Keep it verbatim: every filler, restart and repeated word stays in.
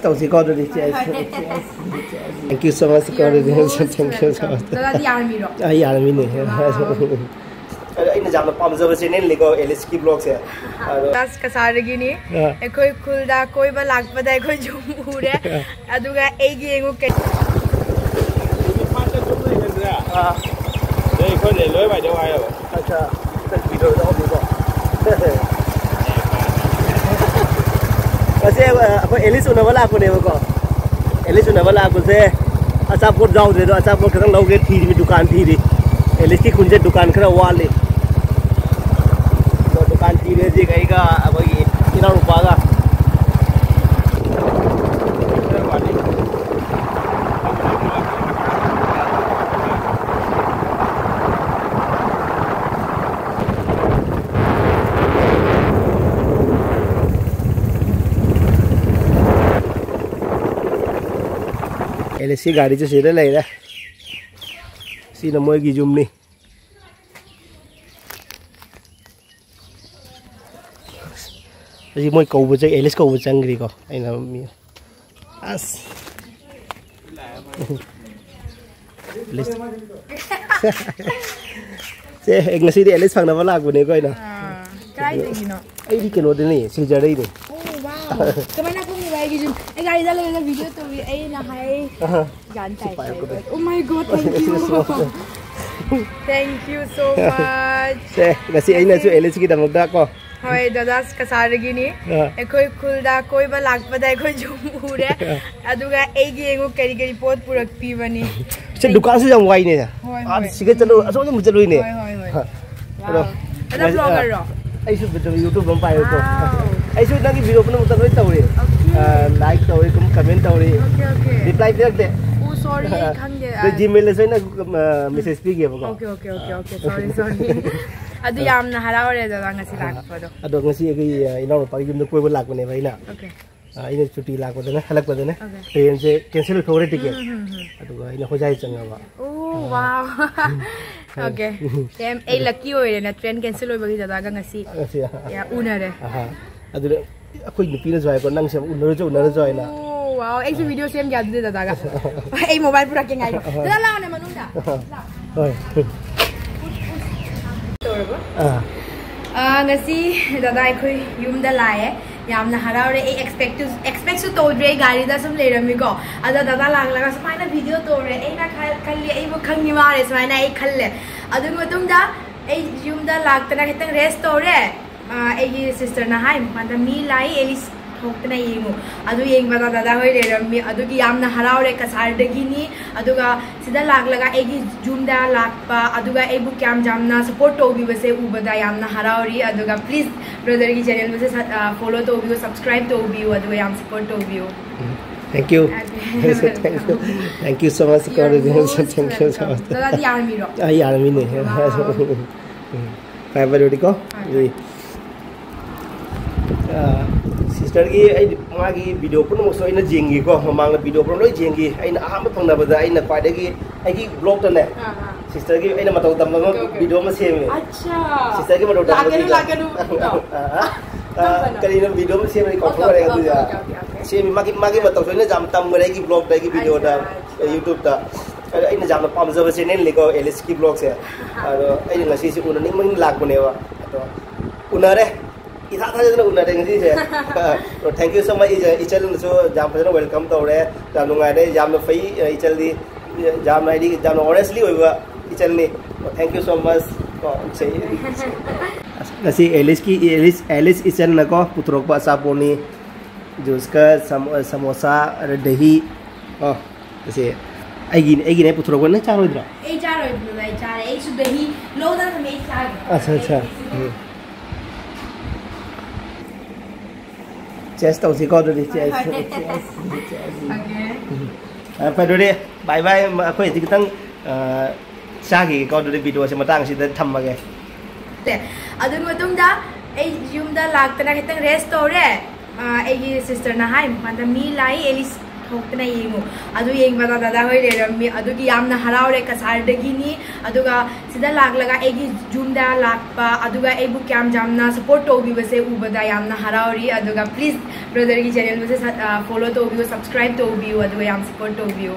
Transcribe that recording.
ꯇꯧꯁꯤꯀꯣ ꯑꯗꯨꯗꯤ꯫ Cheers, cheers, cheers. Thank you so much ꯀꯣ ꯑꯗꯨꯗꯤ꯫ Thank you so much. ꯗꯗꯥꯗꯤ ꯌꯥꯔꯝꯃꯤꯔꯣ? ꯑꯩ ꯌꯥꯔꯝꯃꯤꯅꯦ꯫ ꯑꯗꯣ ꯑꯩꯅ ꯌꯥꯝꯅ ꯄꯥꯝꯖꯕ ꯆꯦꯅꯦꯜꯅꯤꯀꯣ ꯑꯦꯂꯤꯁꯀꯤ ꯕ꯭ꯂꯣꯒꯁꯦ꯫ ꯑꯗꯣ ꯀ꯭ꯂꯥꯁ ꯀꯁꯥꯔꯗꯒꯤꯅꯤ꯫ ꯑꯥ꯫ ꯑꯩꯈꯣꯏ ꯈꯨꯜꯗ ꯀꯣꯏꯕ ꯂꯥꯛꯄꯗ ꯑꯩꯈꯣꯏ ꯌꯨꯝ ꯎꯔꯦ꯫ ꯑꯗꯨꯒ ꯑꯩꯒꯤ ꯌꯦꯡꯉꯨ ꯀꯩ- ꯑꯥ꯫ ꯑꯗꯩ ꯑꯩꯈꯣꯏ ꯂꯣꯏ ꯃꯥꯏꯗꯧ ꯍꯥꯏꯌꯦꯕ꯫ ꯑꯠꯆꯥ꯫ ꯉꯁꯤ ꯑꯩꯈꯣꯏ ꯑꯦꯂꯤꯁ ꯎꯅꯕ ꯂꯥꯛꯄꯅꯦꯕꯀꯣ꯫ ꯑꯦꯂꯤꯁ ꯎꯅꯕ ꯂꯥꯛꯄꯁꯦ ꯑꯆꯥꯄꯣꯠ ꯌꯥꯎꯗ꯭ꯔꯦ, ꯑꯗꯣ ꯑꯆꯥꯄꯣꯠ ꯈꯤꯇꯪ ꯂꯧꯒꯦ ꯊꯤꯔꯤꯕ, ꯗꯨꯀꯥꯟ ꯊꯤꯔꯤ꯫ ꯑꯦꯂꯤꯁꯀꯤ ꯈꯨꯟꯁꯦ ꯗꯨꯀꯥꯟ ꯈꯔ ꯋꯥꯠꯂꯤ꯫ ꯑꯗꯣ ꯗꯨꯀꯥꯟ ꯊꯤꯔꯦ ꯍꯧꯖꯤꯛ ꯑꯩꯒ ꯑꯩꯈꯣꯏꯒꯤ ꯏꯅꯥꯎꯅꯨꯄꯥꯒ꯫ ꯑꯦꯂꯤꯁꯀꯤ ꯒꯥꯔꯤꯁꯨ ꯁꯤꯗ ꯂꯩꯔꯦ꯫ ꯁꯤꯅ ꯃꯣꯏꯒꯤ ꯌꯨꯝꯅꯤ꯫ ꯍꯧꯖꯤꯛ ꯃꯣꯏ ꯀꯧꯕ ꯆꯪ-, ꯑꯦꯂꯤꯁ ꯀꯧꯕ ꯆꯪꯈ꯭ꯔꯤꯀꯣ꯫ ꯑꯩꯅ ꯃꯤ-, ꯑꯁ꯫ ꯑꯦꯂꯤꯁ꯫ ꯁꯦ, ꯑꯦ, ꯉꯁꯤꯗꯤ ꯑꯦꯂꯤꯁ ꯐꯪꯅꯕ ꯂꯥꯛꯄꯅꯦꯀꯣ ꯑꯩꯅ꯫ ꯑꯥ, ꯀꯗꯥꯏꯗꯒꯤꯅꯣ? ꯑꯩꯗꯤ ꯀꯩꯅꯣꯗꯩꯅꯦ, ꯁꯤꯜꯆꯔꯗꯩꯅꯦ꯫ ꯑꯣ, wow꯫ ꯀꯃꯥꯏꯅ ꯈꯪꯉꯤꯕ ꯑꯩꯒꯤ ꯌꯨꯝ? ꯑꯩ ꯒꯥꯔꯤꯗ ꯂꯩꯔꯒ ꯚꯤꯗꯤꯑꯣ ꯇꯧꯔꯤ, ꯑꯩꯅ ꯍꯥꯏ꯫ ꯑꯍ꯫ ꯒ꯭ꯌꯥꯟ ꯁꯤ ꯇꯥꯏ, ꯄꯥꯏꯌꯨ, ꯇꯥꯏ, ꯀꯣ꯫ ꯇꯥꯏ꯫ Oh my God, thank you꯫ Thank you so much꯫ ꯁꯦ, ꯉꯁꯤ ꯑꯩꯅꯁꯨ ꯉꯁꯤ ꯑꯦꯂꯤꯁꯀꯤꯗꯃꯛꯇ ꯀꯣ꯫ ꯍꯣꯏ, ꯗꯗꯥ ꯀꯁꯥꯔꯗꯒꯤꯅꯤ꯫ ꯑꯥ꯫ ꯑꯩꯈꯣꯏ ꯈꯨꯜꯗ ꯀꯣꯏꯕ ꯂꯥꯛꯄꯗ ꯑꯩꯈꯣꯏ ꯌꯨꯝ ꯎꯔꯦ꯫ ꯑꯗꯨꯒ ꯑꯩꯒꯤ ꯌꯦꯡꯉꯨ ꯀꯔꯤ ꯀꯔꯤ ꯄꯣꯠ ꯄꯨꯔꯛꯄꯤꯕꯅꯤ꯫ ꯁꯤ ꯗꯨꯀꯥꯟꯁꯨ ꯌꯥꯝ ꯋꯥꯏꯅꯦ꯫ ꯍꯣꯏ, ꯑꯥ, ꯍꯣꯏ꯫ ꯁꯤꯒ ꯆꯠꯂꯨ, ꯑꯁꯣꯝꯗ ꯑꯃꯨꯛ ꯆꯠꯂꯨꯏꯅꯦ꯫ ꯍꯣꯏ, ꯍꯣꯏ, ꯍꯣꯏ꯫ ꯍꯥ꯫ ꯑꯗꯣ, wow꯫ ꯑꯗ ꯉꯁꯤ, ꯑꯥ, vlogger ꯔꯣ? ꯑꯩꯁꯨ ꯕ꯭ꯂꯣꯒꯔ, YouTube ꯑꯃ ꯄꯥꯏꯌꯦꯕꯀꯣ꯫ Wow꯫ ꯑꯩꯁꯨ ꯅꯪꯒꯤ ꯚꯤꯗꯤꯑꯣ ꯄꯨꯝꯅꯃꯛꯇ ꯂꯣꯏ ꯇꯧꯔꯤ꯫ Okay꯫ ꯑꯥ, like ꯇꯧꯔꯤ, ꯀꯝ-, comment ꯇꯧꯔꯤ꯫ Okay, okay꯫ Reply ꯄꯤꯔꯛꯇꯦ꯫ Oh, sorry, ꯑꯩ ꯈꯪꯗꯦ꯫ ꯑꯗꯣ ꯑꯥ꯫ Gmail ꯗꯁꯨ ꯑꯩꯅ, ꯑꯥ, message ꯄꯤꯒꯦꯕꯀꯣ꯫ Okay, okay, okay, okay꯫ Sorry, sorry꯫ ꯑꯗꯨ ꯌꯥꯝꯅ ꯍꯔꯥꯎꯔꯦ ꯗꯗꯥ ꯉꯁꯤ ꯑꯥ꯫ ꯂꯥꯛꯄꯗꯣ꯫ ꯑꯗꯣ ꯉꯁꯤ ꯑꯩꯈꯣꯏ, ꯑꯥ, ꯏꯅꯥꯎꯅꯨꯄꯥꯒꯤ ꯌꯨꯝꯗ ꯀꯣꯏꯕ ꯂꯥꯛꯄꯅꯦꯕ ꯑꯩꯅ꯫ Okay꯫ ꯑꯥ, ꯑꯩꯅ ꯆꯨꯇꯤ ꯂꯥꯛꯄꯗꯅ, ꯍꯜꯂꯛꯄꯗꯅ okay꯫ Train ꯁꯦ cancel ꯑꯣꯏꯊꯣꯛꯈ꯭ꯔꯦ ticket꯫ ꯎꯝ, ꯎꯝ, ꯎꯝ꯫ ꯑꯗꯨꯒ ꯑꯩꯅ ꯍꯣꯖꯥꯏ ꯆꯪꯉꯕ꯫ Oh, ꯑꯥ꯫ Wow꯫ ꯎꯝ꯫ Okay꯫ ꯌꯥꯝ, ꯑꯩ lucky ꯑꯣꯏꯔꯦꯅ train cancel ꯑꯣꯏꯕꯒꯤ ꯗꯗꯥꯒ ꯉꯁꯤ ꯉꯁꯤ, ꯑꯥ꯫ ꯌꯥ, ꯎꯅꯔꯦ꯫ ꯑꯍꯥ꯫ ꯑꯗꯨꯗ ꯑꯩꯈꯣꯏ ꯅꯨꯄꯤꯅꯁꯨ ꯍꯥꯏꯀꯣ, "ꯅꯪꯁꯦ ꯌꯥꯝ ꯎꯅꯔꯁꯨ ꯎꯅꯔꯁꯨ" ꯍꯥꯏꯅ꯫ Oh꯫ Wow, ꯑꯩꯁꯨ video ꯁꯦꯝꯒꯦ ꯑꯗꯨꯗꯤ ꯗꯗꯥꯒ꯫ ꯑꯩ mobile ꯄꯨꯔꯛꯀꯦ, ꯉꯥꯏꯔꯣ꯫ ꯗꯗꯥ, ꯂꯥꯛꯑꯣꯅꯦ ꯃꯅꯨꯡꯗ꯫ ꯂꯥꯛꯑꯣ꯫ ꯍꯣꯏ꯫ ꯇꯧꯔꯕ? ꯑꯥ꯫ ꯑꯥ, ꯉꯁꯤ ꯗꯗꯥ ꯑꯩꯈꯣꯏ ꯌꯨꯝꯗ ꯂꯥꯛꯑꯦ꯫ ꯌꯥꯝꯅ ꯍꯔꯥꯎꯔꯦ꯫ ꯑꯩ expect ꯇꯨ, expect ꯁꯨ ꯇꯧꯗ꯭ꯔꯦ꯫ ꯑꯩ ꯒꯥꯔꯤꯗ ꯁꯨꯝ ꯂꯩꯔꯝꯃꯤꯀꯣ꯫ ꯑꯗꯣ ꯗꯗꯥ ꯂꯥꯛꯂꯒ ꯁꯨꯃꯥꯏꯅ video ꯇꯧꯔꯦ꯫ ꯑꯩꯅ ꯈꯜ-, ꯈꯜꯂꯤ ꯑꯩꯕꯨ ꯈꯪꯉꯤ ꯃꯥꯜꯂꯦ ꯁꯨꯃꯥꯏꯅ ꯑꯩ ꯈꯜꯂꯦ꯫ ꯑꯗꯨꯒꯤ ꯃꯇꯨꯡꯗ ꯑꯩ ꯌꯨꯝꯗ ꯂꯥꯛꯇꯅ ꯈꯤꯇꯪ rest ꯇꯧꯔꯦ꯫ ꯑꯥ, ꯑꯩꯒꯤ sister ꯅ ꯍꯥꯏ ꯃꯄꯥꯟꯗ ꯃꯤ ꯂꯥꯛꯏ, ꯑꯦꯂꯤꯁ ꯊꯣꯛꯇꯅ ꯌꯦꯡꯉꯨ꯫ ꯑꯗꯨ ꯌꯦꯡꯕꯗ ꯗꯗꯥ ꯍꯣꯏ ꯂꯩꯔꯝꯃꯤ꯫ ꯑꯗꯨꯒꯤ ꯌꯥꯝꯅ ꯍꯔꯥꯎꯔꯦ꯫ ꯀꯁꯥꯔꯗꯒꯤꯅꯤ꯫ ꯑꯗꯨꯒ ꯁꯤꯗ ꯂꯥꯛꯂꯒ ꯑꯩꯒꯤ ꯌꯨꯝꯗ ꯂꯥꯛꯄ, ꯑꯗꯨꯒ ꯑꯩꯕꯨ ꯀꯌꯥꯝ ꯌꯥꯝꯅ support ꯇꯧꯕꯤꯕꯁꯦ ꯎꯕꯗ ꯌꯥꯝꯅ ꯍꯔꯥꯎꯔꯤ꯫ ꯑꯗꯨꯒ please brother ꯒꯤ channel ꯁꯦ ꯁ-, ꯑ, follow ꯇꯧꯕꯤꯌꯨ, subscribe ꯇꯧꯕꯤꯌꯨ, ꯑꯗꯨꯒ ꯌꯥꯝ support ꯇꯧꯕꯤꯌꯨ꯫ Thank you꯫ Okay. Thank you꯫ Thank you so much꯫ You're most welcome꯫ ꯗꯗꯥꯗꯤ ꯌꯥꯔꯝꯃꯤꯔꯣ? ꯑꯩ ꯌꯥꯔꯝꯃꯤꯅꯦ꯫ Okay, wow꯫ ꯎꯝ꯫ ꯐꯔꯦ, ꯐꯔꯦ, ꯑꯗꯨꯗꯤꯀꯣ꯫ ꯍꯣꯏ, ꯍꯣꯏ꯫ ꯑ, sister ꯒꯤ ꯑꯩ ꯃꯥꯒꯤ video ꯄꯨꯝꯅꯃꯛꯁꯨ ꯑꯩꯅ ꯌꯦꯡꯈꯤꯀꯣ, ꯃꯃꯥꯡꯗ video ꯄꯨꯝꯅꯃꯛ ꯂꯣꯏ ꯌꯦꯡꯈꯤ꯫ ꯑꯩꯅ ꯑꯍꯥꯟꯕ ꯐꯪꯅꯕꯗ ꯑꯩꯅ ꯈ꯭ꯋꯥꯏꯗꯒꯤ ꯑꯩꯒꯤ vlog ꯇꯅꯦ, ꯑꯥ, ꯑꯥ꯫ Sister ꯒꯤ ꯑꯩꯅ ꯃꯇꯧ ꯇꯝꯕ ꯑꯃ Okay, okay꯫ Video ꯑꯃ ꯁꯦꯝꯃꯦ꯫ ꯑꯠꯆꯥ꯫ Sister ꯒꯤ ꯃꯇꯧ ꯂꯥꯛꯀꯅꯨ, ꯇꯝꯕꯗꯨꯗ꯫ ꯂꯥꯛꯀꯅꯨ꯫ ꯑ, ꯑ, ꯀꯔꯝꯕꯅꯣ? ꯀꯔꯤꯅꯣ video ꯑꯃ ꯁꯦꯝꯃꯦ, Okay, ꯀꯥꯎꯊꯣꯛꯈ꯭ꯔꯦ okay, ꯑꯗꯨꯗ꯫ Okay, okay, okay꯫ ꯁꯦꯝꯃꯤ, ꯃꯥꯒꯤ, ꯃꯥꯒꯤ ꯃꯇꯧꯁꯨ ꯑꯩꯅ ꯌꯥꯝ ꯇꯝꯈ꯭ꯔꯦ ꯑꯩꯒꯤ vlog ꯇ, ꯑꯩꯒꯤ video ꯗ, ꯑꯠꯆꯥ, ꯑꯠꯆꯥ꯫ YouTube ꯇ꯫ ꯑꯗ ꯑꯩꯅ ꯌꯥꯝꯅ ꯄꯥꯝꯖꯕ channel ꯅꯤꯀꯣ ꯑꯦꯂꯤꯁꯀꯤ vlog ꯁꯦ꯫ ꯑꯗꯣ ꯑꯩꯅ ꯉꯁꯤꯁꯦ ꯎꯅꯅꯤꯡꯕꯒꯤ ꯂꯥꯛꯄꯅꯦꯕ꯫ ꯑꯗꯣ ꯎꯅꯔꯦ꯫ ꯏꯊꯥ ꯊꯥꯖꯗꯅ ꯎꯅꯔꯦ ꯉꯁꯤꯁꯦ꯫ ꯑꯗꯣ thank you so much꯫ ꯏꯆ-, ꯏꯆꯜꯅꯁꯨ ꯌꯥꯝ ꯐꯖꯅ welcome ꯇꯧꯔꯦ꯫ ꯌꯥꯝ ꯅꯨꯡꯉꯥꯏꯔꯦ꯫ ꯌꯥꯝꯅ ꯐꯩ, ꯏꯆꯜꯗꯤ꯫ ꯌꯥꯝꯅ ꯍꯥꯏꯗꯤ ꯌꯥꯝꯅ honestly ꯑꯣꯏꯕ ꯏꯆꯜꯅꯤ꯫ Thank you so much꯫ ꯀꯣ, ꯏꯆꯦ꯫ ꯑꯁ, ꯉꯁꯤ ꯑꯦꯂꯤꯁꯀꯤ, ꯑꯦꯂꯤꯁ, ꯑꯦꯂꯤꯁ ꯏꯆꯟꯅꯀꯣ ꯄꯨꯊꯣꯔꯛꯄ ꯑꯆꯥꯄꯣꯠꯅꯤ꯫ Juice ꯀ ꯁꯃꯣ-, samosa, ꯑꯗ ꯗꯍꯤ꯫ ꯀꯣ, ꯑꯁꯤ ꯑꯩꯒꯤ, ꯑꯩꯒꯤꯅꯦ ꯄꯨꯊꯣꯔꯛꯄ, ꯅꯪ ꯆꯥꯔꯣꯏꯗ꯭ꯔꯣ? ꯑꯩ ꯆꯥꯔꯣꯏ, brother, ꯑꯩ ꯆꯥꯔꯦ꯫ ꯑꯩꯁꯨ ꯗꯍꯤ ꯂꯧꯗꯅ ꯊꯝꯃꯦ, ꯑꯩ ꯆꯥꯒꯦ꯫ ꯑꯠꯆꯥ, ꯑꯠꯆꯥ꯫ ꯎꯝ꯫ Cheers ꯇꯧꯁꯤꯀꯣ ꯑꯗꯨꯗꯤ, ꯍꯣꯏ, cheers꯫ ꯍꯣꯏ꯫ Cheers, cheers꯫ Okay꯫ ꯎꯝ꯫ ꯑ, ꯐꯔꯦ ꯑꯗꯨꯗꯤ, bye bye꯫ ꯑꯩꯈꯣꯏ ꯍꯧꯖꯤꯛ ꯈꯤꯇꯪ, ꯑ, ꯆꯥꯈꯤꯒꯦꯀꯣ ꯑꯗꯨꯗꯤ, video ꯁꯦ ꯃꯇꯥꯡꯁꯤꯗ ꯊꯝꯃꯒꯦ꯫ ꯑꯗꯨꯒꯤ ꯃꯇꯨꯡꯗ ꯑꯩ ꯌꯨꯝꯗ ꯂꯥꯛꯇꯅ ꯈꯤꯇꯪ rest ꯇꯧꯔꯦ꯫ ꯑ, ꯑꯩꯒꯤ sister ꯅ ꯍꯥꯏ ꯃꯄꯥꯟꯗ ꯃꯤ ꯂꯥꯛꯏ, ꯑꯦꯂꯤꯁ ꯊꯣꯛꯇꯅ ꯌꯦꯡꯉꯨ꯫ ꯑꯗꯨ ꯌꯦꯡꯕꯗ ꯗꯥꯗꯥ ꯍꯣꯏ ꯂꯩꯔꯝꯃꯤ꯫ ꯑꯗꯨꯒꯤ ꯌꯥꯝꯅ ꯍꯔꯥꯎꯔꯦ꯫ ꯀꯁꯥꯔꯗꯒꯤꯅꯤ꯫ ꯑꯗꯨꯒ ꯁꯤꯗ ꯂꯥꯛꯂꯒ ꯑꯩꯒꯤ ꯌꯨꯝꯗ ꯂꯥꯛꯄ, ꯑꯗꯨꯒ ꯑꯩꯕꯨ ꯀꯌꯥꯝ ꯌꯥꯝꯅ ꯁꯞꯄꯣꯔꯠ ꯇꯧꯕꯤꯕꯁꯦ ꯎꯕꯗ ꯌꯥꯝꯅ ꯍꯔꯥꯎꯔꯤ꯫ ꯑꯗꯨꯒ please brotherꯒꯤ channelꯕꯨꯁꯦ follow ꯇꯧꯕꯤꯌꯨ, subscribe ꯇꯧꯕꯤꯌꯨ, ꯑꯗꯨꯒ ꯌꯥꯝ support ꯇꯧꯕꯤꯌꯨ꯫